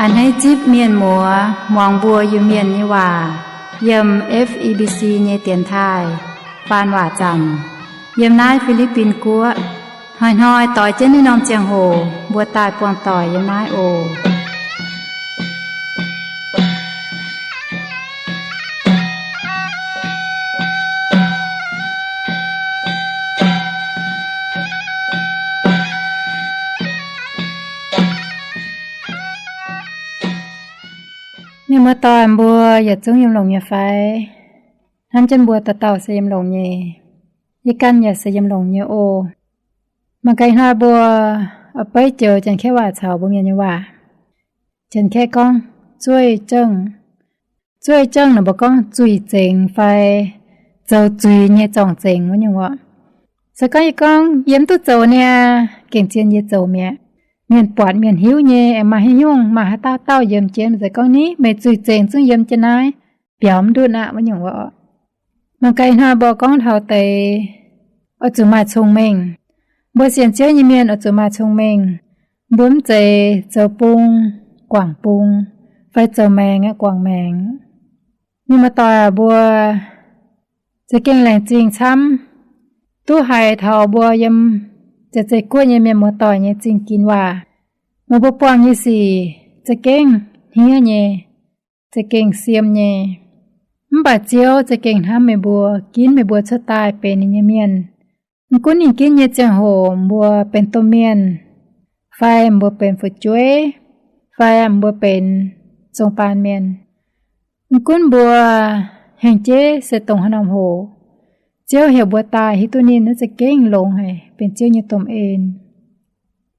A'hneiv zipv mienh muoz muangx mbuo Iu-Mienh nyei waac yiem F E B C nyei dienx taaih faan waac zaamc yiem naaiv Fi^li^bin Guoqv. Hnoi-hnoi doix jienv naaiv norm ziangh hoc mbuo daaih buangh doic yiem naaiv oc. Mienh muoz-doic mbuo yietc zungv yiem longx nyei fai? Hnamv jienv mbuo dauh dauh se yiem longx nyei. Yie ganh yaac se yiem longx nyei oc. Mangc gaax ih hnoi mbuo oix beiv joux Janx-Kaeqv waac caux mbuo Mienh nyei waac. Janx-Kaeqv gorngv zueih zengv. Zueih zengv naaic mbuo gorngv zuiz zengx fai zoux zuiz nyei zorng-zengx wuov nyungc orqc. Se gorngv yie gorngv yie mv duqv zoux niaa, gengh zien yie zoux mi'aqv. Mienh buatc mienh hiuv nyei, aengx maaih haaix nyungc maaih haaix dauh dauh yiem jienv, se gorngv ni meih zuiz zengx zungv yiem jienv naaiv, biaux mv ndutv aqv wuov nyungc orqc. Mangc gaax ih hnoi mbuo gorngv taux deix oix zuqc maaih cong-mengh. Mbuo sienx Ziouv nyei mienh oix zuqc maaih cong-mengh. Mbuo mv zeiz zoux bung guangc bung, fai zoux maengx guangc maengx. Mienh muoz-doic aac, mbuo za'gengh laengz zingh camv duqv haiz taux mbuo yiem zeiz-zeiv guoqv nyei mienh muoz-doic nyei zingh ginx waac. Meih mbuo buangh nyei sic za'gengh hniev nyei, za'gengh siem nyei. Mv baac Ziouv za'gengh hnamv meih mbuo, ginv meih mbuo cuotv daaih benx ninh nyei mienh. Mv gunv ninh ginv nyei ziangh hoc mbuo benx domh mienh, fai mbuo benx fu'jueiv, fai mbuo benx zong baan mienh, mv gunv mbuo hengx jeiv se dongh haaix norm hoc, Ziouv heuc mbuo daaih hiuv duqv ninh naaiv za'gengh longx haic, benx Ziouv nyei domh en.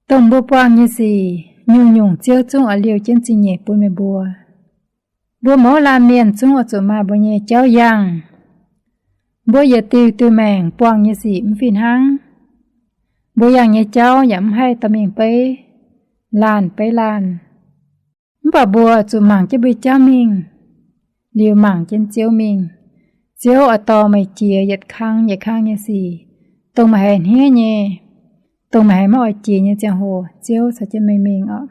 Dongh mbuo buangh nyei sic nyungc-nyungc Ziouv zungv oix liouh jienv zingh nyeic bun meih mbuo. Mbuo mouz laanh mienh zungv oix zuqc maaih mbuo nyei jauv yangh. Mbuo yietc diuh diuh maengc buangh nyei sic mv fih hnangv. Mbuo yangh nyei jauv yaac mv haih dorh mingh beiv laanh beiv laanh. Mv baac mbuo zuqc mangc jienv mbuo jauv mingh, liuz mangc jienv Ziouv mingh. Ziouv oix dorh meih jiex yietc kang yietc kang nyei sic, dongh meih haiz hniev nyei, dongh meih haiz maiv oix jiex nyei ziangh hoc, Ziouv caux jienv meih mingh oc.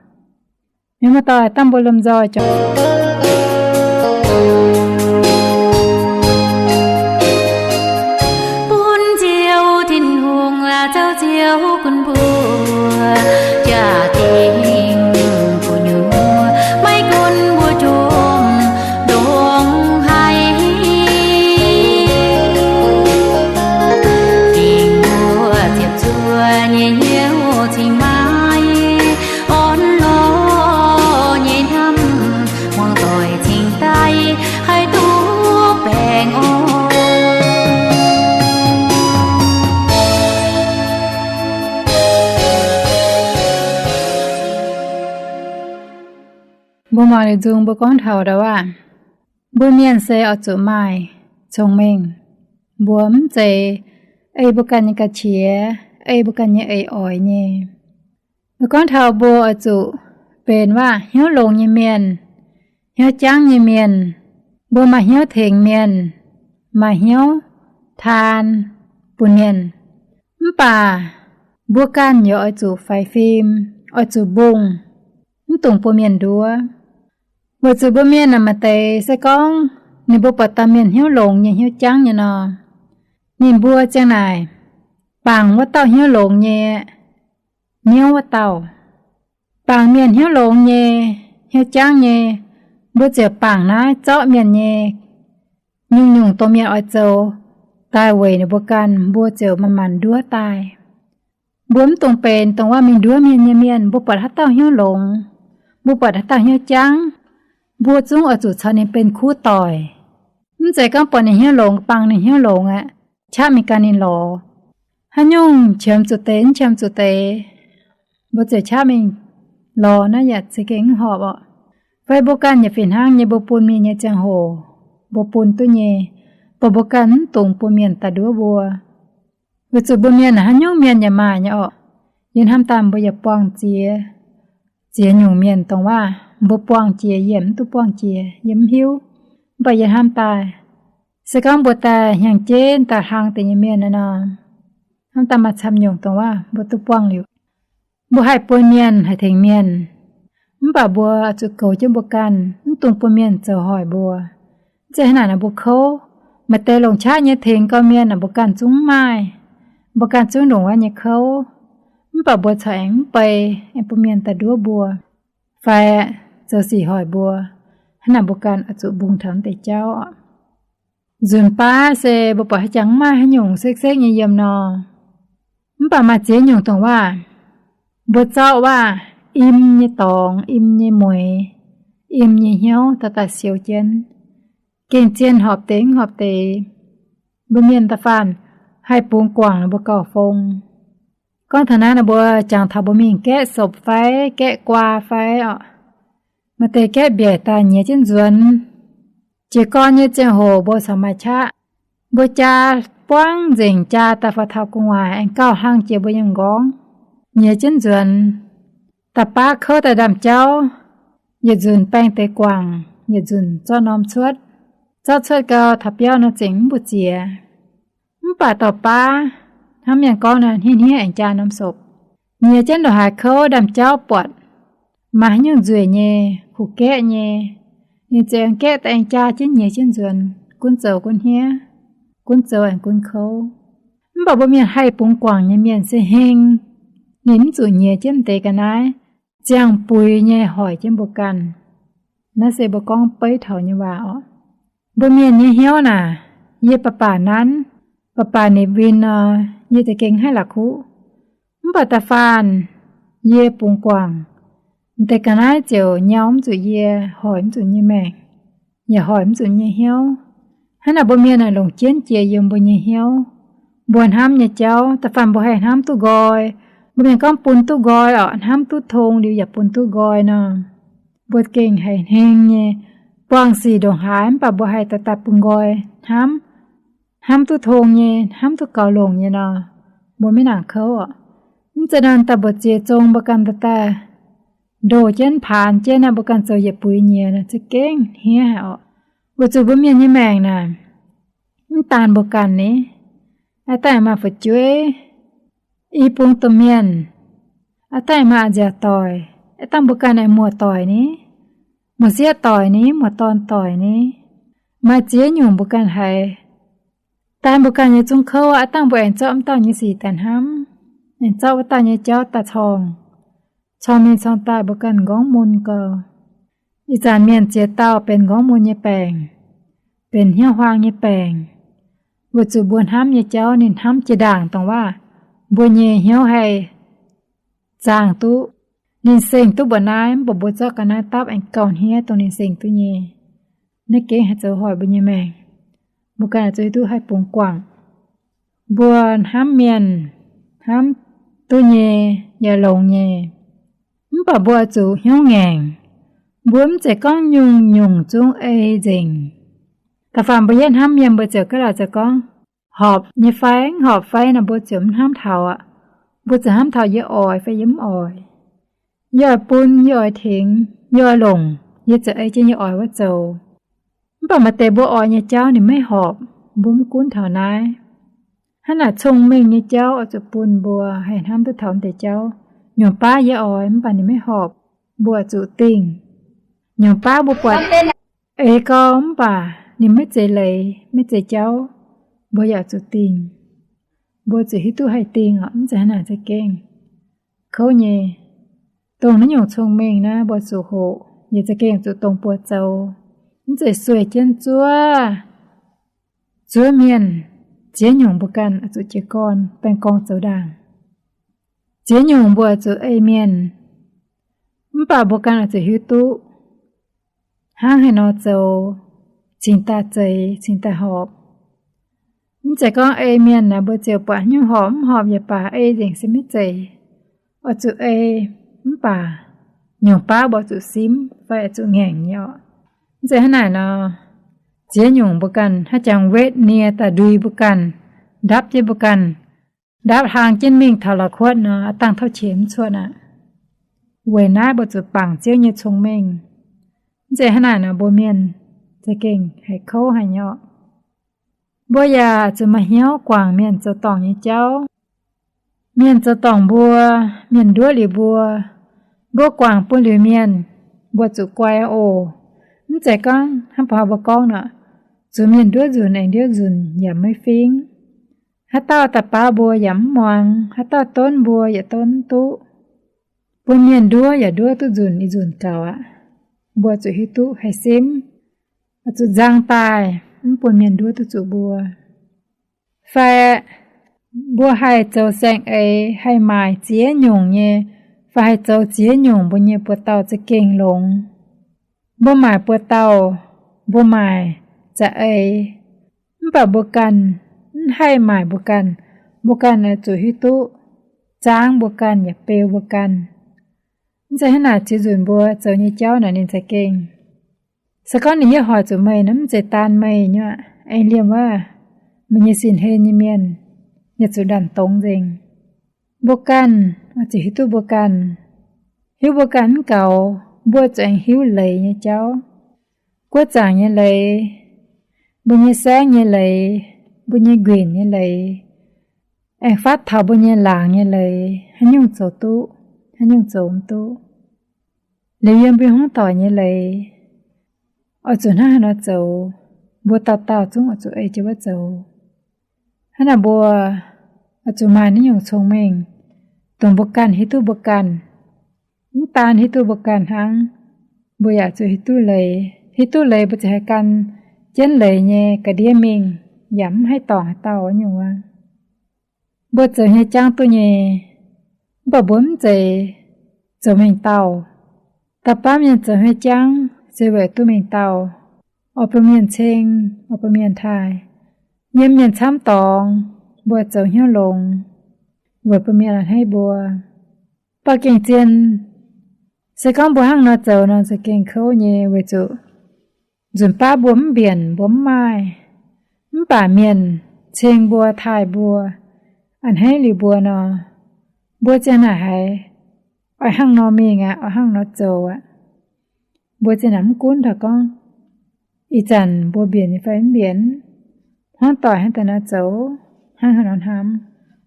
Mienh muoz-doic, dangh mbuo lomh nzoih jangx bun Ziouv Tin-Hungh, Ziouv, Ziouv gunv mbuo jaa-dingh gu'nyuoz, maiv gunv mbuo jomc ndongc haaix. Dingc mbuo ziepc zuoqv nyei hnyouv cingx maiv orn lorz nyei hnamv, muangx doic cingx daaih haih duqv baengh orn. Mbuo mangc liuz nzung mbuo gorngv taux ndau aav, mbuo mienh se oix zuqc maaih cong-mengh. Mbuo mv zeiz ei mbuo ganh nyei ga'qiex, ei mbuo ganh nyei eix oix nyei. Mbuo gorngv taux mbuo oix zuqc benx waac hnyouv longx nyei mienh, hnyouv jangv nyei mienh. Mbuo maaih hnyouv tengx mienh, maaih hnyouv taan bun mienh. Mv baac mbuo ganh yaac oix zuqc faix fim, oix zuqc mbungh, mv dungx bun mienh nduov. Weic zuqc mbuo mienh naaic maaih deix se gorngv ninh mbuo buatc dauh mienh hnyouv longx nyei hnyouv jangv nyei nor, ninh mbuo ziang naaic bangc wuov dauh hnyouv longx nyei, niouv wuov dauh. Bangc mienh hnyouv longx nyei, hnyouv jangv nyei, mbuo ziouc bangc naaiv zorqv mienh nyei nyungc-nyungc dongh mienh oix zoux daaih weic ninh mbuo ganh, mbuo ziouc manc-manc nduov daaih. Mbuo mv dungx benx dongh waac mingh nduov mienh nyei mienh. Mbuo buatc haaix dauh hnyouv longx, mbuo buatc haaix dauh hnyouv jangv, mbuo zungv oix zuqc caux ninh benx kuv doic. Mv zeiz gorngv buatc ninh hnyouv longx, bangc ninh hnyouv longx aqv, qaqv mingh gan ninh lorz. Haaix nyungc qiemx zuqc deix, mv qiemx zuqc deix, mbuo ziouc qaqv mingh lorz naaiv yaac za'gengh mv horpc orqc. Fai mbuo ganh yaac fih hnangv nyei, mbuo bun mienh nyei ziangh hoc mbuo bun duqv nyei, mv baac mbuo ganh mv dungx bun mienh daaih nduov mbuo. Weic zuqc mbuo mienh haaix nyungc mienh yaac maaih nyei orqc. Yie hnamv daaih mbuo yaac buangh ziex, ziex nyungc mienh dongh waac mbuo buangh jiex, yie mv duqv buangh jiex, yie mv hiuv. Mv baac yie hnamv daaih, se gorngv mbuo daaih hnyangx-jeiv daaih hlang deix nyei mienh naaiv nor, hnamv daaih maaih camv nyungc dongh waac mbuo duqv buangh liuz. Mbuo haih bun mienh, haih tengx mienh, Mv baac mbuo zuqc goux jienv mbuo ganh, mv dungx bun mienh zoux hoic mbuo. Mv zeiz hnangv naaic nor mbuo kouv, maaih deix longc qaqv nyei tengx gau mienh naaic mbuo ganh zungv mv maaih, mbuo ganh zungv ndongc wuov nyei kouv. Mv baac mbuo corc aengx mv bei, aengx bun mienh daaih nduov mbuo, fai zoux sic hoic mbuo. Hnangv naaic mbuo ganh oix zuqc mbungh taux naaiv deix jauv. Nzunc baav se mbuo buatc haaix jangx mv maaih haaix nyungc sekv-sekv nyei yiem nor. Mv baac maaih ziex nyungc dongh waac, mbuo zorqv waac im nyei dorngx, im nyei mueix, im nyei hnyouv daaih daaih siou jienv, gengh zien horpc deix mv horpc deix. Mbuo mienh da'faanh haih bungx guangc mbuo gauh fong. Gorngv taux naaiv nor mbuo jangx taux mbuo mingh gaeqv sopc fai gaeqv guaa fai orqc, maaih deix gaeqv mbiaic daaih nyiex jienv nzuonx. Jiez gorn nyei ziangh hoc mbuo corc maaih qaqv, mbuo jaa buangv nzengc, jaa daaih faaux taux gu'nguaaic aengx gauh hlang jiex mbuo nyei m'nqorngv, nyiex jienv nzuonx. Da'baav kouv daaih ndaamv-jauv, yietc nzunc baeng deix guangc, yietc nzunc zorqv norm cuotv. Zorqv cuotv gau taux biauv nor zengc mv mbu'ziex. Mv baac dorh baav hnamv mienh gorngv nor, hniev hniev aengx jaa norm sopc. Nyiex jienv ndongc haaix kouv ndaamv-jauv buatc maaih haaix nyungc nzueic nyei, kuh gaeqv nyei, ninh ziouc aengx gaeqv daaih aengx jaa jienv nyiex jienv nzuonx, gunv zoux gunv hniev, gunv zoux aengx gunv kouv. Mv baac mbuo mienh haih bungx guangc nyei mienh se heng, ninh mv zuqc nyiex jienv deix ga'naaiv ziangh buix nyei hoic jienv mbuo ganh. Naaiv se mbuo gorngv beiv taux nyei waac orqc. Mbuo mienh nyei hnyouv naaic, yie baac baac nanv, baac baac nipc win nor, yie za'gengh haih la'kuqv. Mv baac da'faanh yie bungx guangc, m'deix ga'naaiv ziouc nyau mv zuqc yie, hoic mv zuqc nyei maengc, yaac hoic mv zuqc nyei hnyouv. Hnangv naaic mbuo mienh naaic longc jienv jiex yiem mbuo nyei hnyouv. Mbuo hnamv nyei jauv, da'faanh mbuo haih hnamv duqv nqoi. Mbuo mienh gorngv bun duqv nqoi orqc, hnamv duqv tong liuz yaac bun duqv nqoi nor, mbuo gengh haiz hneng nyei. Buangh sic ndongc haaix mv baac mbuo haih daaih daaih bun nqoi hnamv, hnamv duqv tong nyei, hnamv duqv gaux longc nyei nor, mbuo maiv nangc kouv orqc. Mv zeiz nor daaih mbu'ziex zong mbuo ganh daaih daaih ndoh jienv paanx jienv naaiv, mbuo ganh zoux yietc buix nyiex nor za'gengh hniev haic orqc. Weic zuqc mbuo mienh nyei maengc naaic, mv daan mbuo ganh ni, aav dangh maaih fu'jueiv, i bung domh mienh, aav dangh maaih nziaauc doic, aav dangh mbuo ganh aengx muoz-doic ni, muoz-sieqv doic ni, muoz-dorn doic ni, maaih ziex nyungc mbuo ganh haiz daaih mbuo ganh nyei zungv kouv, aav dangh mbuo aengx zorqv m'dauh nyei sic daaih hnamv, aengx zorqv wuov dauh nyei jauv daaih corngh, corngh mingh corngh daaih mbuo ganh m'nqorngv mun gau. Ih zanc mienh ziex dauh benx m'nqorngv mun nyei baengc, benx hnyouv huaang nyei baengc, weic zuqc mbuo hnamv nyei jauv ninh hnamv jiex ndaangc dongh waac mbuo nyei hnyouv haih zaangh duqv. Ninh seng duqv mbuoqc naaiv, mv baac mbuo zorqv ga'naaiv dapv aengx gauh hniev dongh ninh seng duqv nyei. Naaiv gengh haih zoux hoic mbuo nyei maengc. Mbuo ganh zuqc hiuv duqv haih bungx guangc. Mbuo hnamv mienh, hnamv duqv nyei, yaac longx nyei, mv baac mbuo oix zuqc hnyouv ngaengc. Mbuo mv zeiz gorngv nyungc-nyungc zungv ei nzengc. Da'faanh mbuo yietv hnamv mienh, mbuo ziouc ga'laaic ziouc gorngv, horpc nyei fai mv horpc fai nor mbuo ziouc mv hnamv taux aqv. Mbuo ziouc hnamv taux yie oix fai yie mv oix. Yie oix bun, yie oix tengx, yie oix longc, yie ziouc ei jienv yie oix wuov zoux. Mv baac maaih deix mbuo oix nyei jauv ninh maiv horpc, mbuo mv gunv taux naaiv. Hnangv naaic cong-mengh nyei jauv oix zuqc bun mbuo haih hnamv duqv taux m'deix jauv. Nyungc baav yie oix mv baac ninh maiv horpc, mbuo oix zuqc dingh. Nyungc baav mbuo buatc eix gau mv baac ninh maiv zeiz leiz, maiv zeiz jauv, mbuo yaac zuqc dingh. Mbuo zuqc hiuv duqv haih dingh orqc, mv zeiz hnangv naaic za'gengh kouv nyei. Dongh naaiv nyungc cong-mengh naaiv mbuo zuqc hoqc, yie za'gengh zuqc dongh buoz zoux. Mv zeiz sueih jienv zuov, zuov mienh. Ziex nyungc mbuo ganh oix zuqc jiez gorn baengh gorngv zoux ndaangc. Ziex nyungc mbuo oix zuqc ei mienh, mv baac mbuo ganh oix zuqc hiuv duqv hnangv haaix nor zoux cingx daaih zeiz, cingx daaih horpc. Mv zeiz gorngv ei mienh naaic mbuo ziouc buatc haaix nyungc horpc mv horpc yaac baac ei nzengc se maiv zeiz. Oix zuqc ei, mv baac nyungc baav mbuo zuqc simv fai oix zuqc ngaengc nyei orqc. Mv zeiz hnangv naaic nor, ziex nyungc mbuo ganh haaix jangx wetv nie daaih ndui mbuo ganh, ndapv jienv mbuo ganh, ndapv hlang jienv mingh taux la'kuotv nor, aav dangh tauv qiex mv cuotv aqv. Weic naaiv mbuo zuqc bangc Ziouv nyei cong-mengh. Mv zeiz hnangv naaic nor mbuo mienh za'gengh haiz kouv haic nyei orqc. Mbuo yaac zuqc maaih hnyouv guangc mienh zoux dorngc nyei jauv. Mienh zoux dorngc mbuo, mienh nduov liuz mbuo, mbuo guangc bun liuz mienh, mbuo zuqc guai oc. Mv zeiz gorngv hnangv mbuo gorngv nor, zuqc mienh nduov nzunc aengx ndiouv nzunc yaac maiv fingx. Haaix dauh daaih baav mbuo yaac mv muangx, haaix dauh donv mbuo yaac donv mv duqv. Bun mienh nduov yaac nduov duqv nzunc ih nzunc gaux aqv. Mbuo zuqc hiuv duqv haih simv, zuqc nzang daaih mv bun mienh nduov duqv zuqc mbuo. Fai mbuo haih zoux saeng-eix, haih maaic ziex nyungc nyei, fai haih zoux ziex nyungc mbuo nyei buoz-dauh za'gengh longx. Mbuo maaic buoz-dauh, mbuo maaic za'eix, mv baac mbuo ganh mv haih maaic mbuo ganh. Mbuo ganh oix zuqc hiuv duqv zaangv mbuo ganh yaac beu mbuo ganh. Mv zeiz hnangv naaic, ziex nzunc mbuo zoux nyei jauv naaic ninh za'gengh, se gorngv ninh yaac hoic zuqc meih nor, mv zeiz daan meih nyei aqv, aengx liemh wuov meih nyei sin-hlen nyei mienh yaac zuqc ndanc dongz nzengc. Mbuo ganh oix zuqc hiuv duqv mbuo ganh. Hiuv mbuo ganh mv gaux, mbuo zuqc aengx hiuv leiz nyei jauv. Guoqv zaangc nyei leiz, mbuo nyei saengv nyei leiz, mbuo nyei nquinc nyei leiz, aengx fatv taux mbuo nyei laangz nyei leiz, haaix nyungc zoux duqv, haaix nyungc zoux mv duqv. Liuz yiem mbuo hmuangv doic nyei leiz, oix zuqc hnangv haaix nor zoux, mbuo dauh dauh zungv oix zuqc ei jienv wuov zoux. Hnangv naaic mbuo oix zuqc maaih naaiv nyungc cong-mengh, dongh mbuo ganh hiuv duqv mbuo ganh. Mv daan hiuv duqv mbuo ganh hnangv, mbuo yaac zuqc hiuv duqv leiz. Hiuv duqv leiz mbuo ziouc haih gan jienv leiz nyei ga'ndiev mingh, yaac mv haih dorngc haaix dauh nyungc wuov. Mbuo zoux nyei jangv duqv nyei, mv baac mbuo mv zeiz zoux mengh dauh. Da'faanh mienh zoux nyei jangv se weic duqv mengh dauh, oix bun mienh ceng, oix bun mienh taaih. Yiem mienh camv dorngx, mbuo zoux hnyouv longx, weic bun mienh a'hneiv mbuo. Mv baac gengh zien, se gorngv mbuo hnangv nor zoux nor, za'gengh kouv nyei, weic zuqc nzunc baav mbuo mv mbienc, mbuo mv maaih, mv baac mienh ceng mbuo, taaih mbuo, a'hneiv liuz mbuo nor, mbuo ziang naaic haiz oix hnangv nor mingh aqv, oix hnangv nor zoux aqv. Mbuo ziang naaic mv gunv taux gorngv ih zanc mbuo mbienc nyei fai mv mbienc, hmuangv doic hnangv daaih nor zoux, hnangv haaix nor hnamv,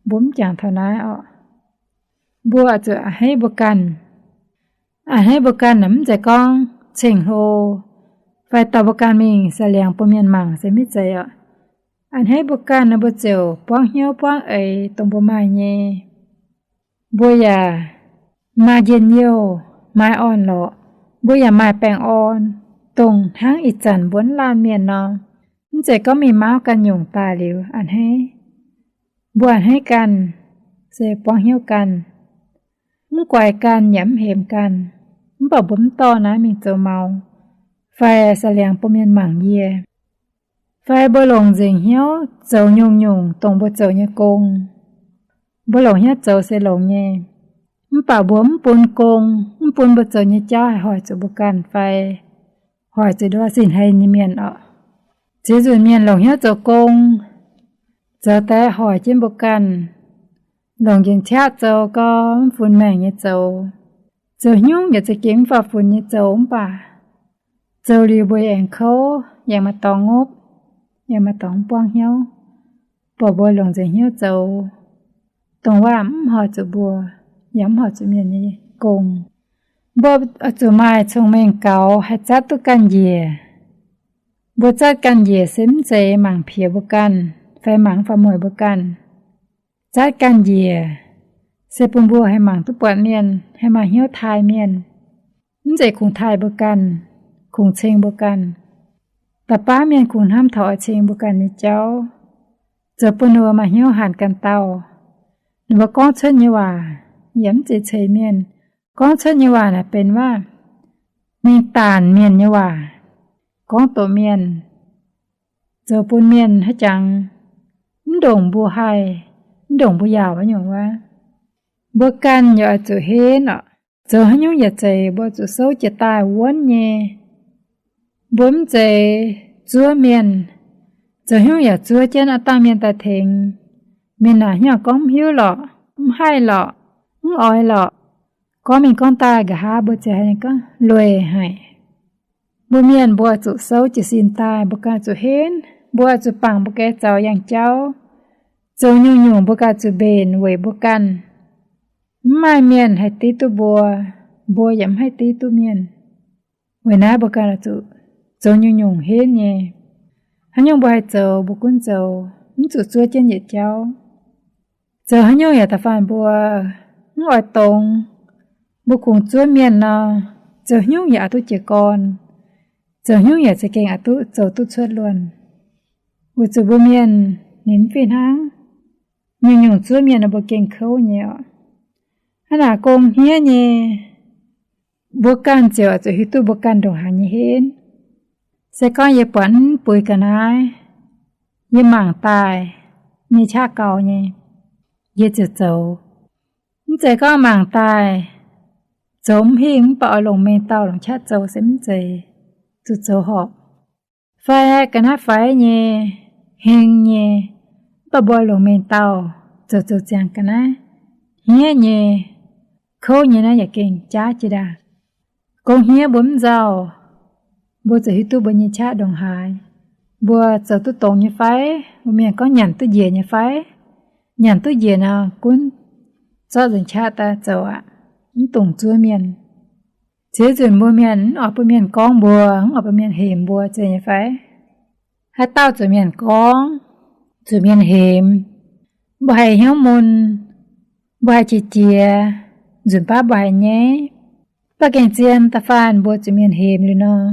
mbuo mv jangx taux naaiv orqc. Mbuo oix zuqc a'hneiv mbuo ganh. A'hneiv mbuo ganh naaic mv zeiz gorngv ceng-hlo fai dorh mbuo ganh mingh saic liangx bun mienh mangc se maiv zeiz orqc. A'hneiv mbuo ganh nor, mbuo ziouc buangv hnyouv buangv eix dongh mbuo maaih nyei. Mbuo yaac maaih njien-youh, maaih orn-lorqc, mbuo yaac maaih baengh orn, dongh hnangv ih zanc mbuo mv laanh mienh nor. Mv zeiz gorngv mingh mauv ganh nyungc daaih liuz a'hneiv. Mbuo a'hneiv ganh se buangv hnyouv ganh, mv guaix ganh yaac mv hemx ganh. Mv baac mbuo mv dorh naaiv mingh zoux maux fai saic liangx bun mienh mangc yie. Fai mbuo longc nzengc hnyouv zoux nyungc-nyungc dongh mbuo zoux nyei gong. Mbuo longc hnyouv zoux se longx nyei, mv baac mbuo mv bun gong, mv bun mbuo zoux nyei jauv haih hoic zuqc mbuo ganh fai hoic zuqc nduov sin-hlen nyei mienh orqc. Ziex nzunc mienh longc hnyouv zoux gong, zoux daaih hoic jienv mbuo ganh. Longc nqemh ciaqv zoux gau, mv funx maengc nyei zoux. Zoux haaix nyungc yaac za'gengh mv faaux funx nyei zoux mv baac zoux liuz mbuo yaac aengx kouv, yaac maaih dorngx ngopv, yaac maaih dorngx mv buangv hnyouv. Buatc mbuo longc nzengc hnyouv zoux dongh waac mv hoic zuqc mbuo, yaac mv hoic zuqc mienh nyei gong. Mbuo oix zuqc maaih cong-mengh gaux haih zatv duqv ganh njiec. Mbuo zatv ganh njiec se mv zeiz mangc piex mbuo ganh fai mangc faaux mueic mbuo ganh. Zatv ganh njiec se bun mbuo haih mangc duqv buatc mienh, haih maaih hnyouv taaih mienh. Mv zeiz kungx taaih mbuo ganh, kungx ceng mbuo ganh. Da'faanh mienh kungx hnamv taux oix ceng mbuo ganh nyei jauv, zoux bun ninh mbuo maaih hnyouv hanc ganh dauh. Ninh mbuo gorngv cuotv nyei waac yaac mv zeiz ceix mienh. Gorngv cuotv nyei waac naaic benx waac mingh daanc mienh nyei waac, gorngv doqc mienh, zoux bun mienh haiz jangx mv ndongc mbuo haih, mv ndongc mbuo yaauc nyungc wuov. Mbuo ganh yaac oix zuqc henv orqc. Zoux haaix nyungc yaac zeiz, mbuo zuqc souv jiez daaih wuonv nyei. Mbuo mv zeiz zuov mienh, zoux haaix nyungc yaac zuov jienv aqv dangh mienh daaih tengx. Mienh naaic hnyouv gorngv mv hiuv lorqc, mv haih lorqc, mv oix lorqc. Gorngv mingh gorngv daaih nqa'haav mbuo ziouc haiz ninh gorngv lueic haic. Mbuo mienh mbuo zuqc souv jiez sin daaih, mbuo ganh zuqc henv, mbuo zuqc bangc mbuo ganh zaux yangh jauv. Zoux nyungc-nyungc mbuo ganh zuqc mbenc weic mbuo ganh. Mv maaih mienh haih div duqv mbuo, mbuo yaac mv haih div duqv mienh. Weic naaiv mbuo ganh oix zuqc zoux nyungc-nyungc henv nyei. Haaix nyungc mbuo haih zoux, mbuo gunv zoux, mv zuqc zuov jienv yietc jauv. Zoux haaix nyungc yaac da'faanh mbuo mv oix dongz, mbuo kungx zuov mienh nor, zoux haaix nyungc yaac oix duqv jiez gorn, zoux haaix nyungc yaac za'gengh oix duqv zoux duqv cuotv luonh. Weic zuqc mbuo mienh ninh mv fih hnangv. Nyungc-nyungc zuov mienh nor mbuo gengh kouv nyei oc. Hnangv naaic gong hniev nyei, mbuo ganh ziouc zuqc hiuv duqv mbuo ganh ndongc haaix nyei henv. Se gorngv yie buatc mv buix ga'naaiv, yie mangc daaih nyei qaqv gaux nyei, yie ziouc zoux. Mv zeiz gorngv mangc daaih zoux mv hingh mv baac oix longc mengh dauh longc qaqv zoux se mv zeiz, zuqc zoux horpc. Fai ga'naaiv faix nyei, heng nyei, mv baac mbuo longc mengh dauh zoux zoux ziangx ga'naaiv. Hniev nyei, kouv nyei naaiv yaac gengh jaav jiex ndaangc. Gong hniev mbuo mv nzauh, mbuo ziouc hiuv duqv mbuo nyei qaqv ndongc haaix, mbuo zoux duqv dongz nyei fai, mbuo mienh gorngv nyanc duqv njiec nyei fai. Nyanc duqv njiec nor gunv zorqv nzengc qaqv daaih zoux aqv, mv dungx zuov mienh. Ziex nzunc mbuo mienh mv oix bun mienh gorngv mbuo, mv oix bun mienh hemx mbuo zeiz nyei fai? Haaix dauh zuqc mienh gorngv, zuqc mienh hemx, mbuo haih hnyouv mun, mbuo haih qiex jiez, nzunc baav mbuo haih nyaiv. Mv baac gengh zien da'faanh mbuo zuqc mienh hemx liuz nor,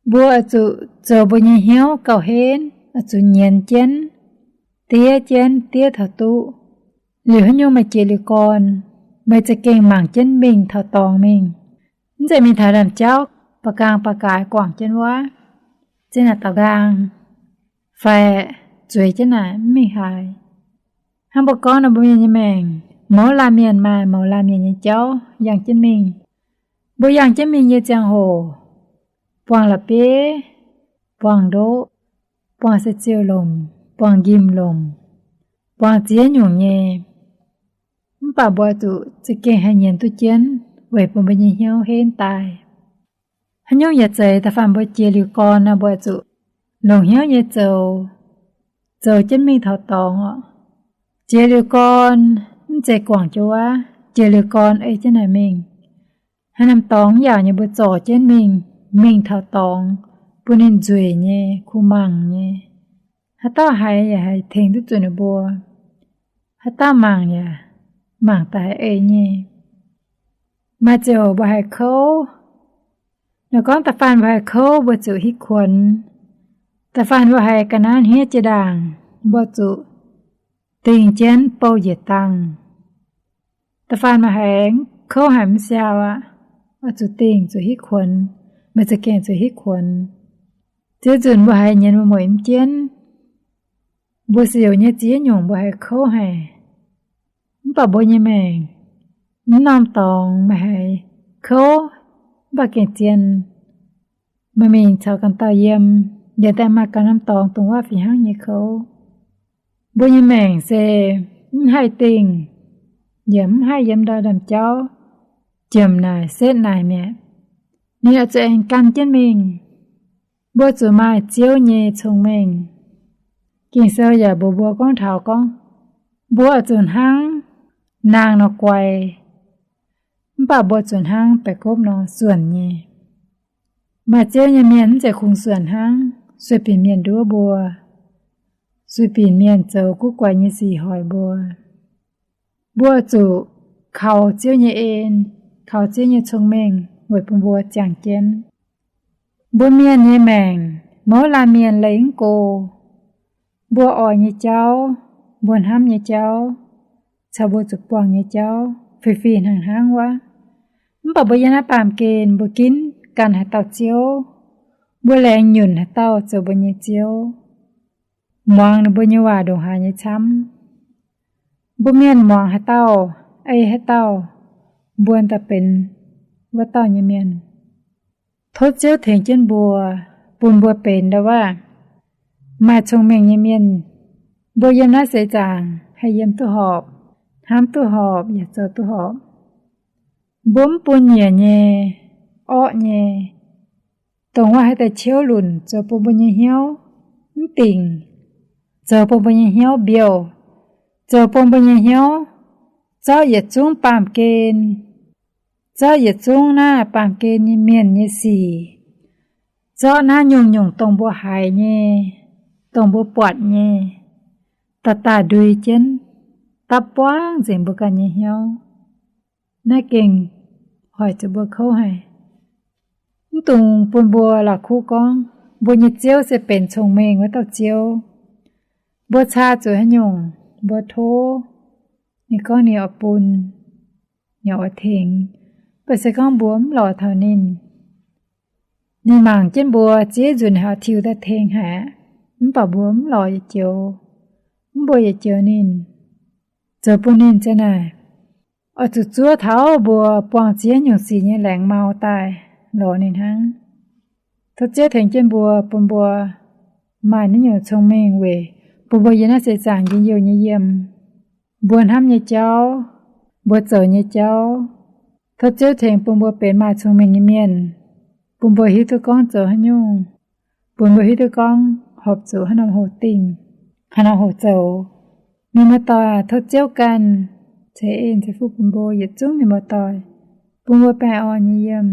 mbuo oix zuqc zoux mbuo nyei hnyouv gauh henv, oix zuqc nyienz jienv, diev jienv, diev taux duqv. Liuz haaix nyungc maaih jiex liuz gorn, meih za'gengh mangc jienv mingh taux dorngx mingh. Mv zeiz mingh taux ndaamv-jauv ba'gaang ba'gaaix guangc jienv wuov, zien naaic daaux nqaang, fai zueiz jienv naaic mv mingh haaix. Hnangv mbuo gorngv nor, mbuo mienh nyei maengc, mouz laanh mienh maaih mouz laanh mienh nyei jauv yangh jienv mingh. Mbuo yangh jienv mingh nyei ziangh hoc, buangh la'bieiv, buangh ndoqv, buangh se ziouh lomc, buangh njimv lomc, buangh ziex nyungc nyei. Mv baac mbuo zuqc za'gengh haih nyienz duqv jienv weic bun mbuo nyei hnyouv henv daaih. Haaix nyungc yaac zeiz, da'faanh mbuo jiex liuz gorn nor, mbuo zuqc longc hnyouv nyei zoux, zoux jienv mingh taux dorngx oc. Jiex liuz gorn mv zeiz guangc jienv wuov, jiex liuz gorn ei jienv naaic mingh. Haaix norm dorngx mv yaauc nyei mbuo zorc jienv mingh, mingh taux dorngx, bun ninh nzueic nyei, kuh mangc nyei. Haaix dauh haiz yaac haih tengx duqv zuqc ninh mbuo. Haaix dauh mangc yaac mangc daaih haih ei nyei. Maaih ziouc mbuo haih kouv. Nor gorngv da'faanh mbuo haih kouv, mbuo zuqc hitv kuonx. Da'faanh mbuo haih ga'naaiv hniev jiex ndaangc, mbuo zuqc dingh jienv bouh njiec dangh. Da'faanh maaih haiz kouv haic mv siaau aqv, oix zuqc dingh, zuqc hitv kuonx. Meih za'gengh zuqc hitv kuonx. Ziex nzunc mbuo haiz nyienz mueic mv jienv. Mbuo siouc nyei ziex nyungc mbuo haih kouv haic. Mv baac mbuo nyei maengc, mv norm dorngx meih haiz kouv, mv baac gengh zien meih mingh caux ganh dauh yiem, liuz daaih maaih ganh norm dorngx dongh wuov fih hnangv nyei kouv. Mbuo nyei maengc se mv haih dingh, yaac mv haih yiem ndau ndaamv-jauv, jomc naaic setv naaic mi'aqv. Ninh oix zuqc aengx gan jienv mingh. Mbuo zuqc maaih Ziouv nyei cong-mengh. Ging-Sou yaac mbuox mbuo gorngv taux gorngv, mbuo oix zuqc hnangv naang nor guai, mv baac mbuo zuqc hnangv baeqc gopv nor suonc nyei. Maaih Ziouv nyei mienh mv zeiz kungx suonc hnangv, sueih binc mienh nduov mbuo, sueih binc mienh zoux guv guaix nyei sic hoic mbuo. Mbuo zuqc kaux Ziouv nyei en, kaux Ziouv nyei cong-mengh weic bun mbuo ziangh jienv. Mbuo mienh nyei maengc, mouz laanh mienh leih mv go. Mbuo oix nyei jauv, mbuo hnamv nyei jauv, caux mbuo zuqc buangh nyei jauv fih fih hnangv hnangv wuov. Mv baac mbuo yiem naaiv baamh gen mbuo ginv gan haaix dauh Ziouv, mbuo laengz nyunc haaix dauh zoux mbuo nyei Ziouv, muangx ninh mbuo nyei waac ndongc haaix nyei camv. Mbuo mienh muangx haaix dauh, ei haaix dauh, mbuo daaih benx wuov dauh nyei mienh. Tov Ziouv tengx jienv mbuo, bun mbuo benx ndau wuov maaih cong-mengh nyei mienh. Mbuo yiem naaiv seix zaangc haih yiem duqv horpc, hnamv duqv horpc, yaac zoux duqv horpc. Mbuo mv bun nyiec nyei, orqv nyei, dongh wuov haaix deix ciouv lunc zoux bun mbuo nyei hnyouv mv dingc, zoux bun mbuo nyei hnyouv mbiouh, zoux bun mbuo nyei hnyouv zorqv yietc zungv baamh gen, zorqv yietc zungv naaiv baamh gen nyei mienh nyei sic, zorqv naaiv nyungc-nyungc dongh mbuo haiz nyei, dongh mbuo buatc nyei, daaih-daaih ndui jienv, dapv buangv nzengc mbuo ganh nyei hnyouv. Naaiv gengh hoic zuqc mbuo kouv haic. Mv dungx bun mbuo la'kuqv gorngv mbuo nyei Ziouv se benx cong-mengh wuov dauh Ziouv. Mbuo caa zuqc haaix nyungc mbuo tov ninh gorngv ninh oix bun, ninh oix tengx. Mv baac se gorngv mbuo mv lorz taux ninh, ninh mangc jienv mbuo ziex nzunc haic, tiux daaih tengx haic, mv baac mbuo mv lorz yietc joux, mv mbuo yietc joux ninh, zoux bun ninh ziang naaic oix zuqc zuov taux mbuo buangh ziex nyungc sic nyei laengz mau daaih lorz ninh hnangv. Tov Ziouv tengx jienv mbuo, bun mbuo maaih naaiv nyungc cong-mengh weic bun mbuo yiem naaiv seix zaangc njien-youh nyei yiem, mbuo hnamv nyei jauv, mbuo zoux nyei jauv. Tov Ziouv tengx bun mbuo benx maaih cong-mengh nyei mienh, bun mbuo hiuv duqv gorngv zoux haaix nyungc, bun mbuo hiuv duqv gorngv horpc zuqc haaix norm hoc dingh, haaix norm hoc zoux. Mienh muoz-doic, tov Ziouv ganh ceix en ceix fuqv bun mbuo yietc zungv mienh muoz-doic, bun mbuo baengh orn nyei yiem.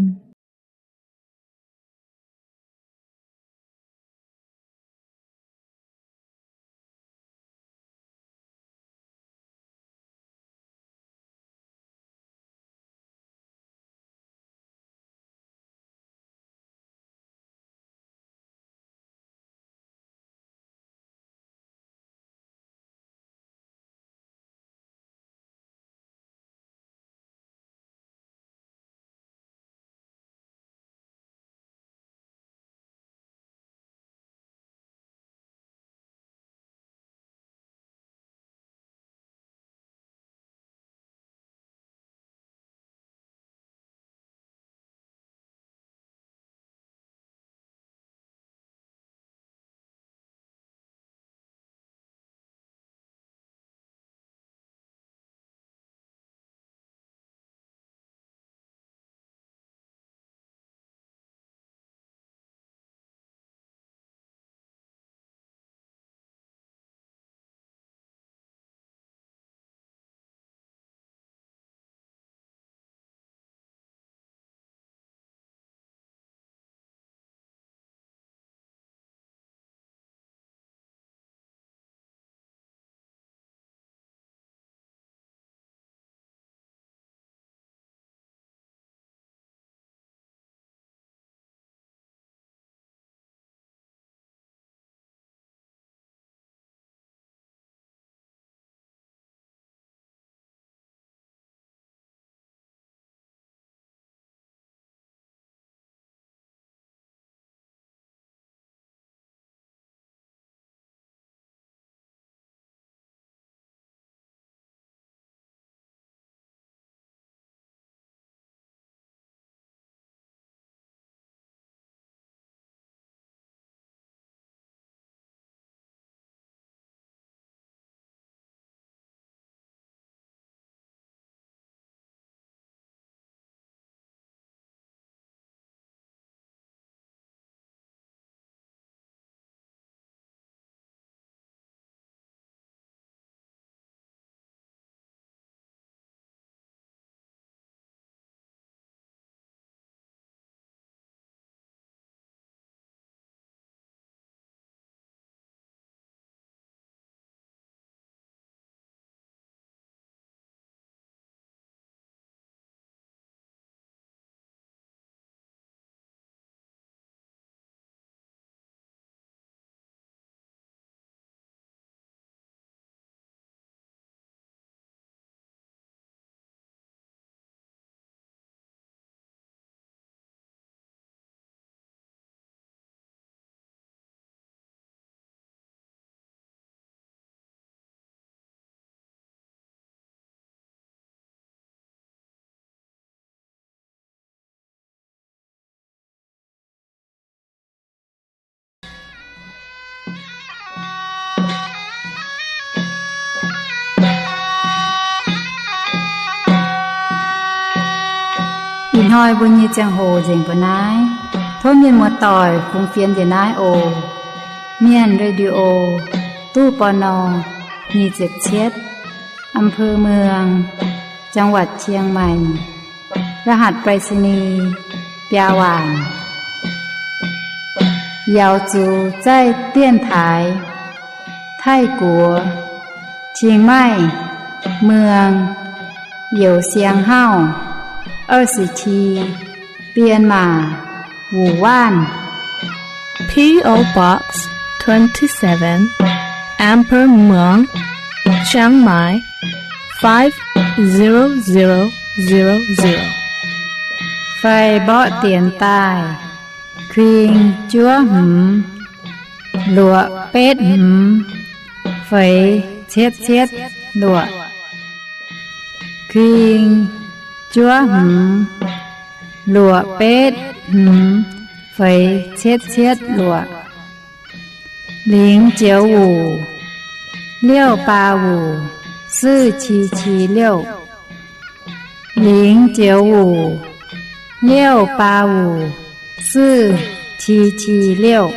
Ih hnoi mbuo nyei ziangh hoc nzengc mbuo naaiv. Tov mienh muoz-doic fungx fienx njiec naaiv oc. Mienh Radio, ตู้ ปณ. nyic ziepc cietv, อำเภอเมือง จังหวัดเชียงใหม่. รหัสไปรษณีย์ biaa waanc. 姚族在电台 Taiv-Guoqv เชียงใหม่ เมือง Youh Siang Hauv 二十七 Bienh Maac Wuc Waanv P O Box twenty-seven, Amber Muang, Chiang Mai, five zero zero zero zero. Fai mborqv dienx daaih, kuing juov hmz, luoqc betv hmz, feix cietv cietv luoqc. Kuing juov hmz, luoqc betv hmz, feix cietv cietv luoqc. 零九五 六八五 四七七六. 零九五 六八五 四七七六.